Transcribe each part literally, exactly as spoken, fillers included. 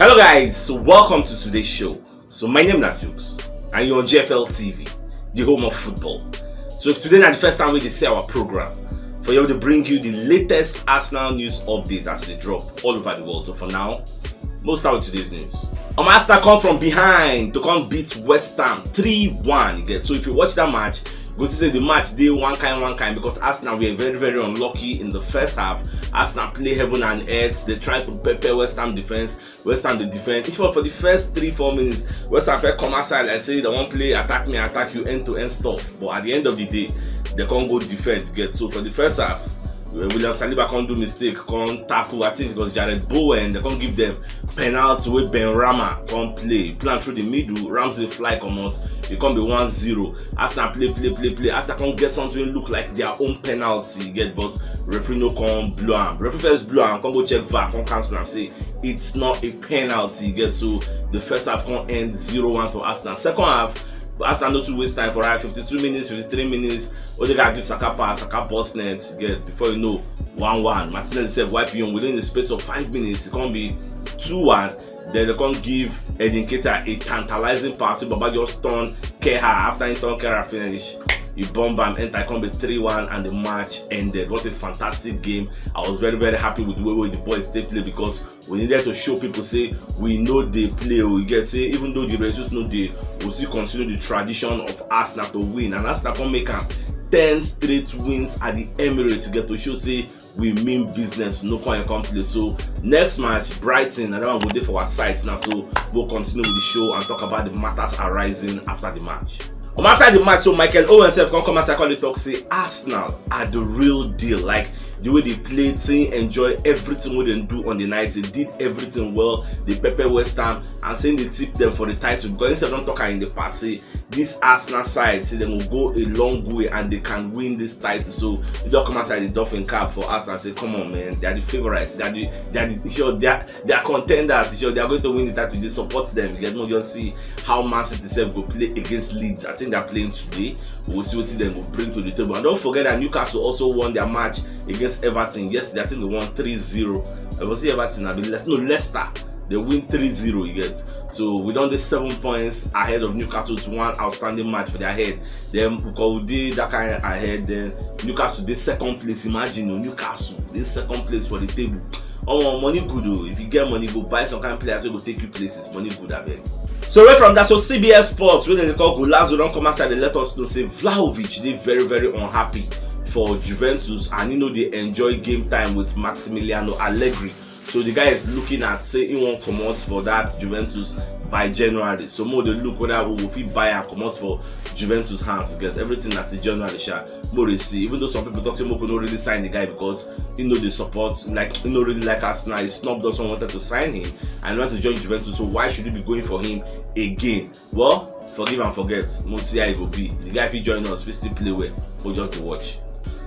Hello guys, so welcome to today's show. So my name na Jukes and you're on G F L T V, the home of football. So if today na the first time we dey see our program, for here we dey bring you the latest Arsenal news updates as they drop all over the world. So for now, we'll start with today's news. Um, Arsenal come from behind to come beat West Ham three one again. So if you watch that match, you go see say the match dey one kind one kind because Arsenal were very very unlucky in the first half. Arsenal play heaven and earth. They try to pepper West Ham defense. West Ham dey defend. If for the first three four minutes, West Ham first come outside like say they wan play attack me attack you, end to end stuff, but at the end of the day, they come go defend, you get. So for the first half, William Saliba come do mistake, come tackle, I think it was Jarrod Bowen, they come give them penalty wey Benrahma come play, play am through the middle, Ramsey fly comot, e come be one zero. Arsenal play play play play, Arsenal come get something wey look like their own penalty, you get, but referee no come blow am. Referee first blow am, come go check V A R, come cancel am, say it's not a penalty, you get. So the first half come end zero one to Arsenal. Second half, but Arsenal no too waste time for, right, fifty-two minutes, fifty-three minutes, Odegaard give Saka pass, Saka burst net, you get. Before you know, one one. Martinelli sef wipe you within the space of five minutes, e come be two one. Then they come give Eddie Nketiah a tantalizing pass wey Baba just turn Keha. After he turn Keha finish, he bomb am enter, e come be three one and the match ended. What a fantastic game. I was very very happy with the way wey the boys dey play because we needed to show people say we no dey play o. You get, say even though the Jesus no dey, we still continue the tradition of Arsenal to win, and Arsenal come make am ten straight wins at the Emirates, you get, to show say we mean business, no come and come play. So next match, Brighton, another one go dey for our site now. So we'll continue with the show and talk about the matters arising after the match. Um, after the match, so Michael Owen sef come come outside come dey talk say Arsenal are the real deal. Like the way they played, say enjoy everything wey dem do on the night. They did everything well. They pepper West Ham and say they tip them for the title because himself don talk am in the past say this Arsenal side, say dem go go a long way and they can win this title. So he don come outside the dolphin cap for us and say, come on man, they are the favourites, they are the, they are the, sure, they are, they are contenders, sure, they are going to win the title. They support them. You get, no just see how Man City sef go play against Leeds. I think they are playing today. We'll see what dem go bring to the table. And don't forget that Newcastle also won their match against Everton yesterday. I think they won three zero. I was Everton, I believe, no, Leicester. They win three zero, you get. So we don dey seven points ahead of Newcastle with one outstanding match for their head. Then because we dey that kind ahead, then Newcastle dey second place. Imagine o, Newcastle dey second place for the table. Omo, money good o. If you get money, go buy some kind players wey go take you places. Money good, abeg. So away from that, so C B S Sports, wey dem dey call Golazo, don come outside dey let us know say Vlahovic dey very very unhappy for Juventus and he no dey enjoy game time with Maximiliano Allegri. So the guy is looking at say he wan comot for that Juventus by January. So make we dey look whether we go fit buy am comot for Juventus hands, because everything na till January sha. Make we dey see, even though some people talk say make we no really sign the guy because he no dey support, like, he no really like Arsenal, he snubbed us when we wanted to sign him and he wanted to join Juventus, so why should we be going for him again? Well, forgive and forget, make we see how e go be. The guy fit join us, fit still play well, we just dey watch.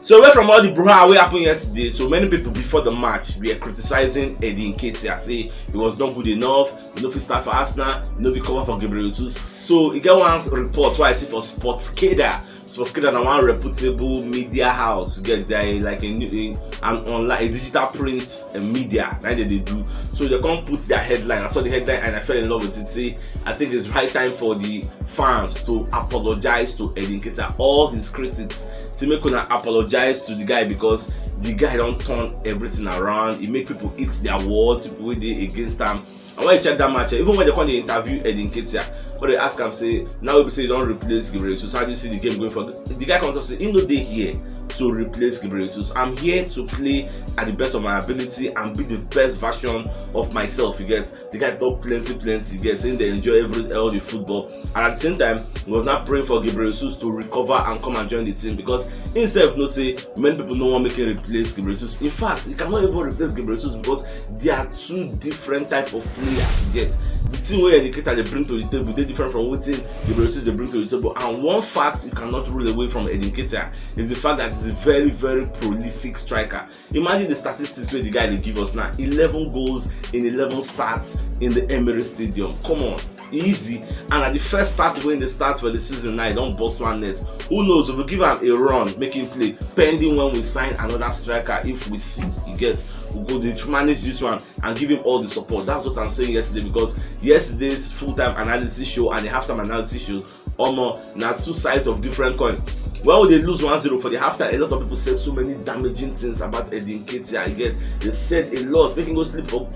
So away from all the brouhaha wey happen yesterday, so many people before the match were criticizing Eddie Nketiah, say he was not good enough, he no fit start for Arsenal, he no fit cover for Gabriel Jesus. So e get one report wey I see for Sportskeeda. Sportskeeda na one reputable media house, you get, they are like a, new- a an online, a digital print, uh, media na dem dey do. So they come put their headline. I saw the headline and I fell in love with it. Say, I think it's high time for the fans to apologize to Eddie Nketiah, all his critics. Say make una apologize to the guy because the guy don turn everything around. He make people eat their words, people wey dey against am. And when you check that match, eh, even when they come dey interview Eddie Nketiah, when they ask am say, now wey be say you don replace Gabriel Jesus, how do you see the game going for? The guy come talk say he no dey here to replace Gabriel Jesus. I'm here to play at the best of my ability and be the best version of myself, you get. The guy talk plenty plenty, you get, saying they enjoy every all the football, and at the same time he was not praying for Gabriel Jesus to recover and come and join the team because himself know say many people no wan make him replace Gabriel Jesus. In fact, he cannot even replace Gabriel Jesus because they are two different type of players, you get. The thing wey Eddie Nketiah dey bring to the table dey different from wetin Gabriel Jesus dey bring to the table. And one fact you cannot rule away from Eddie Nketiah is the fact that he's a very very prolific striker. Imagine the statistics wey the guy dey give us now: eleven goals in eleven starts in the Emirates Stadium. Come on, easy. And at the first start wey dey start for the season now, he don burst one net. Who knows, if we give am a run, make him play, pending when we sign another striker, if we see, you get. go dey manage this one and give him all the support. That's what I'm saying yesterday, because yesterday's full-time analysis show and the halftime analysis show, omo, na two sides of different coin. When we dey lose one zero for the halftime, a lot of people said so many damaging things about Eddie Nketiah. You get, they said a lot, make him go sleep for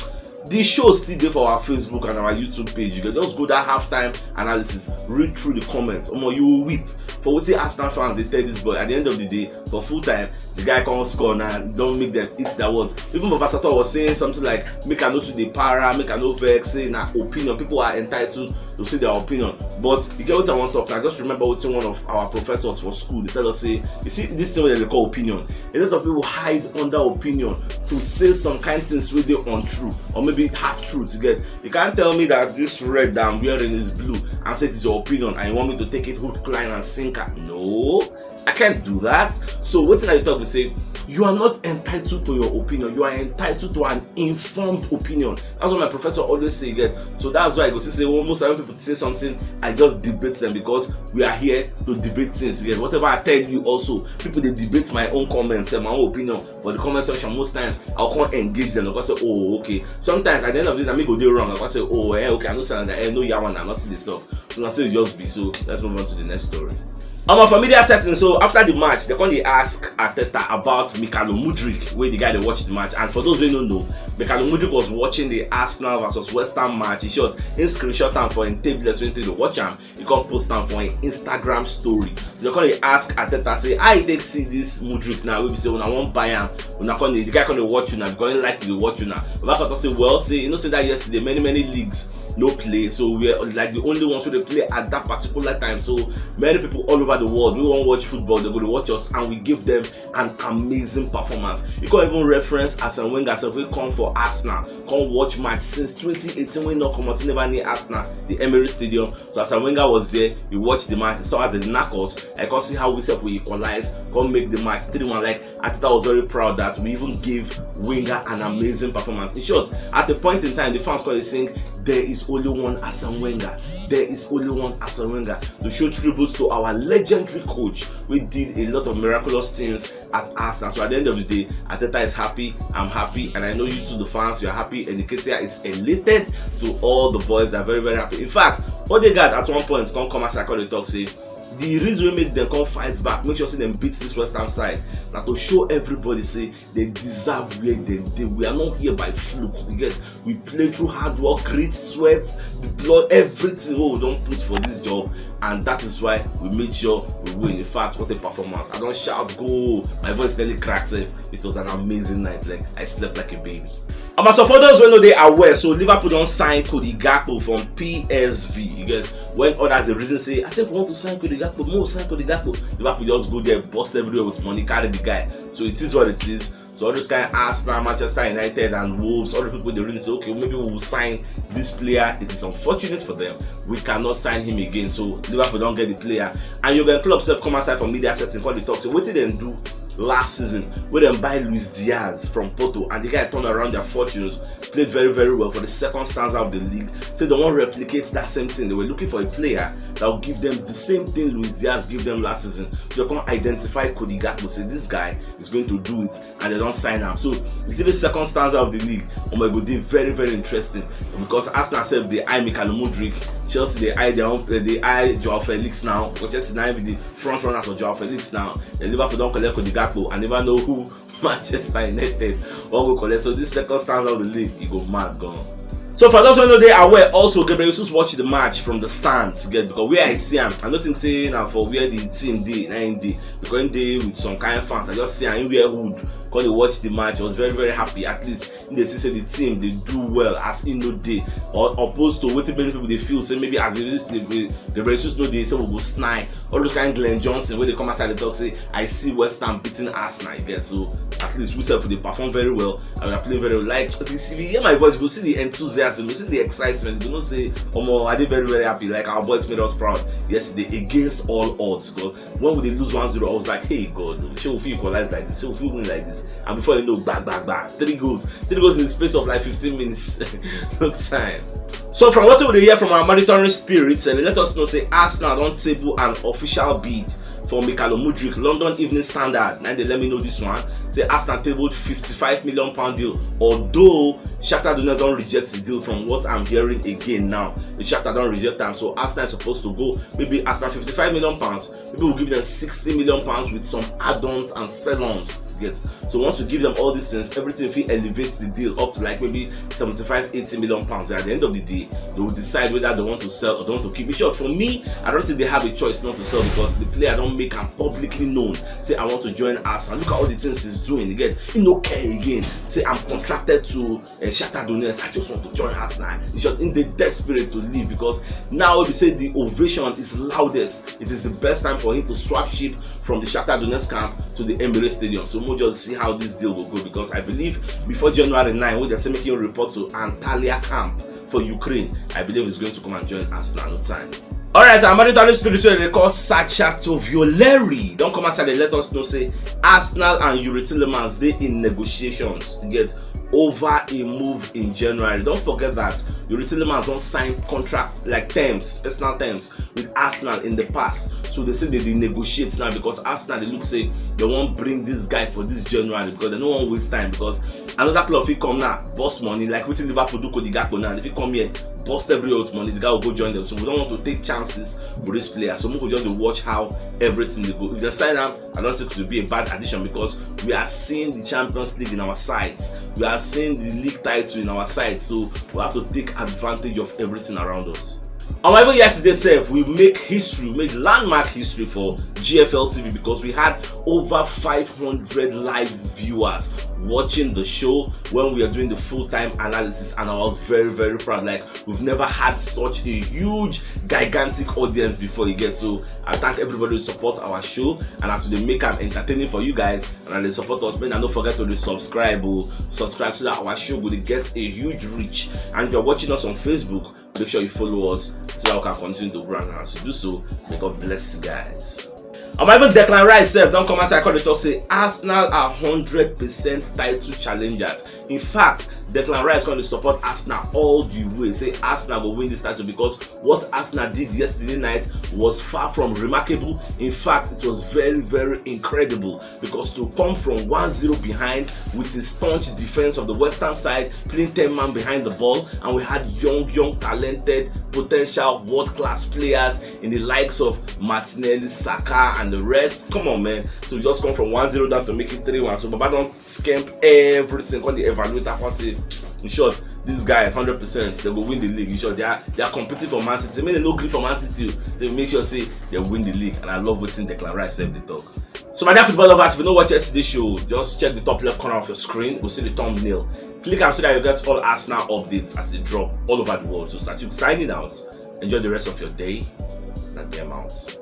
the show still dey for our Facebook and our YouTube page. You can just go that halftime analysis, read through the comments. Omo, you will weep for wetin Arsenal fans dey tell this boy. At the end of the day, for full time, the guy come score now, don make them eat their words. Even Baba Sato was saying something like, "Make I no too dey para, make I no vex, say na opinion. People are entitled to say their opinion." But you get what I want to talk now. Just remember wetin one of our professors for school dey tell us say, you see, this thing wey dem dey call opinion, a lot of people hide under opinion to say some kind things wey dey untrue or maybe half truth. You get, you can't tell me that this red that I'm wearing is blue and say it's your opinion and you want me to take it hook, line and sinker. No, I can't do that. So wetin I talk be say, you are not entitled to your opinion. You are entitled to an informed opinion. That's what my professor always say. You get, so that's why I go see say, well, most of the people say something, I just debate them, because we are here to debate things. You get, whatever I tell you also, people dey debate my own comments and my own opinion for the comment section. Most times I'll come engage them because say, "Oh, okay." Sometimes at the end of the day, I may go dey wrong. I go say, "Oh, eh, okay, I know say that, eh, no, yawa na, nothing dey sup." So na so e just be. So let's move on to the next story. Omo, for media setting, so after the match, they come dey ask Arteta about Mykhailo Mudryk, wey the guy dey watch the match. And for those wey no know, Mykhailo Mudryk was watching the Arsenal versus West Ham match. In short, he screenshot am for him tablet wey he dey watch am. He come post am for him Instagram story. So they come dey ask Arteta say, "How you take see this Mudryk now? We be say una wan buy am, una come dey, the guy come dey watch una because he like to dey watch una." Baba Arteta say, "Well, say, you know say that yesterday many many leagues no play, so we are like the only ones wey dey play at that particular time. So many people all over the world wey wan watch football, they go dey watch us, and we give them an amazing performance." He come even reference Arsene Wenger sef, wey come for Arsenal, come watch match since twenty eighteen, wey no comot, he never near Arsenal, the Emirates Stadium. So Arsene Wenger was there, he watched the match, he saw as they knack us. I come see how we sef we equalize, come make the match three one. Like, Arteta was very proud that we even gave Wenger an amazing performance. In short, at a point in time, the fans come dey sing, "There is only one Arsene Wenger. There is only one Arsene Wenger," to show tribute to our legendary coach, wey did a lot of miraculous things at Arsenal. So at the end of the day, Arteta is happy, I'm happy, and I know you too, the fans, you are happy. And Nketiah is elated. So all the boys are very, very happy. In fact, Odegaard at one point come come outside, come dey talk say, the reason wey make them come fight back, make sure say dem beat this West Ham side, na to show everybody say they deserve where they dey. We are not here by fluke. You get, we play through hard work, grit, sweat, the blood, everything wey we don put for this job, and that is why we made sure we win. In fact, what a performance! I don shout goal, my voice nearly crack sef. It was an amazing night. Like, I slept like a baby. Omo, so for those wey no dey aware, so Liverpool don sign Cody Gakpo from P S V. You get, when others dey reason say, "I think we want to sign Cody Gakpo, more sign Cody Gakpo," Liverpool just go there, bust everywhere with money, carry the guy. So it is what it is. So all those kind of Arsenal, Manchester United, and Wolves, all the people dey reason say, "Okay, maybe we will sign this player." It is unfortunate for them. We cannot sign him again. So Liverpool don get the player, and Jurgen Klopp sef come outside from media setting, come dey talk say wetin dem do last season, wey dem buy Luis Diaz from Porto, and the guy turn around their fortunes, played very, very well for the second stanza of the league. Say they wan replicate that same thing. They were looking for a player that will give them the same thing Luis Diaz gave them last season. So they come identify Cody Gakpo, say this guy is going to do it, and they don sign am. So you see the second stanza of the league, omo, e go dey very, very interesting, because Arsenal sef dey eye Mykhailo Mudryk, Chelsea dey eye their own, dey eye Joao Felix now, because Chelsea na be the front runners for Joao Felix now. Then Liverpool don collect Cody Gakpo, I never know who Manchester United wan go collect. So this second stanza of the league, e go mad gan. So for those wey no dey aware, also Gabriel Jesus watch the match from the stands, get, because where I see am, I no think say na for where the team dey na him dey, because him dey with some kind fans. I just see am, him wear hood, come dey watch the match. I was very, very happy. At least him dey see say the team dey do well as him no dey, or opposed to wetin many people dey feel say maybe as the, the, the Gabriel Jesus no dey, say we go snide. All those kind Glenn Johnson wey dey come outside dey talk say, "I see West Ham beating Arsenal," you get. So at least we sef dey perform very well and we are playing very well. Like, if you see, if you hear my voice, you go see the enthusiasm, you see the excitement, you know say, "Omo, I dey very, very happy." Like, our boys made us proud yesterday against all odds. Because when we dey lose one zero, I was like, "Hey God, shey we fit equalize like this? Shey we fit win like this?" And before you know, bang, bang, bang, three goals, three goals in the space of like fifteen minutes. No time. So from what we dey hear from our monitoring spirits, eh, let us know say Arsenal don table an official bid For Mykhailo Mudryk, London Evening Standard, now they let me know this one. Say Arsenal tabled fifty-five million pound deal, although Shakhtar Donetsk don't reject the deal from what I'm hearing again now. The Shakhtar don't reject them, so Arsenal is supposed to go, maybe Arsenal fifty-five million pounds, maybe we'll give them sixty million pounds with some add-ons and sell-ons. Get. So once we give them all these things, everything, if we elevate the deal up to, like, maybe seventy-five, eighty million pounds, at the end of the day, they will decide whether they want to sell or they want to keep. In short, for me, I don't think they have a choice not to sell, because the player don't make am publicly known. Say, "I want to join Arsenal." Look at all the things he's doing. Again, he no care again. Say, "I'm contracted to uh, Shakhtar Donetsk. I just want to join Arsenal." In short, in the desperate to leave, because now we say the ovation is loudest. It is the best time for him to swap ship from the Shakhtar Donetsk camp to the Emirates Stadium. So we'll just see how this deal will go, because I believe before January nine, when they're making a report to Antalya camp for Ukraine, I believe he's going to come and join Arsenal no time. All right, our monetary spirit wey they call Sacha Tovioleri don't come outside and let us know say Arsenal and Youri Tielemans they in negotiations to get over a move in January. Don't forget that Youri Tielemans don't sign contracts, like, terms, personal terms with Arsenal in the past. So they say they dey negotiate now, because Arsenal, they look say they won't bring this guy for this January, because they don't want waste time, because another club fit come now, boss money, like wetin Liverpool do Cody Gakpo now. If he come here, bust every old money, the guy will go join them. So we don't want to take chances with this player. So we go just dey watch how everything they go. If they sign him, I don't think it will be a bad addition, because we are seeing the Champions League in our sights. We are seeing the league title in our sights. So we have to take advantage of everything around us. And even yesterday sef, we make history, we make landmark history for G F L T V, because we had over five hundred live viewers watching the show when we are doing the full-time analysis, and I was very, very proud. Like, we've never had such a huge, gigantic audience before again. So I thank everybody who supports our show, and as they make am entertaining for you guys, and they support us, man, and don't forget to subscribe, oh, subscribe so that our show will get a huge reach. And if you're watching us on Facebook, make sure you follow us so that we can continue to grow. And as you do so, may God bless you guys. And even Declan Rice sef don't come outside, come dey talk say Arsenal are hundred percent title challengers. In fact, Declan Rice going to support Arsenal all the way. Say Arsenal will win this title, because what Arsenal did yesterday night was far from remarkable. In fact, it was very, very incredible, because to come from one zero behind with a staunch defense of the West Ham side, playing ten man behind the ball, and we had young, young, talented, potential world-class players in the likes of Martinelli, Saka, and the rest. Come on, man. So we just come from one zero down to make it three one. So Baba don't scamp everything, come dey evaluate that one, say, in short, these guys, hundred percent, they go win the league. In short, they are, they are competing for Man City. Make they no gree for Man City, they make sure say they win the league. And I love wetin Declan Rice sef dey talk. So my dear football lovers, if you no watch yesterday show, just check the top left corner of your screen. Go see the thumbnail. Click am so that you get all Arsenal updates as they drop all over the world. So Satuk signing out. Enjoy the rest of your day. Na dem out.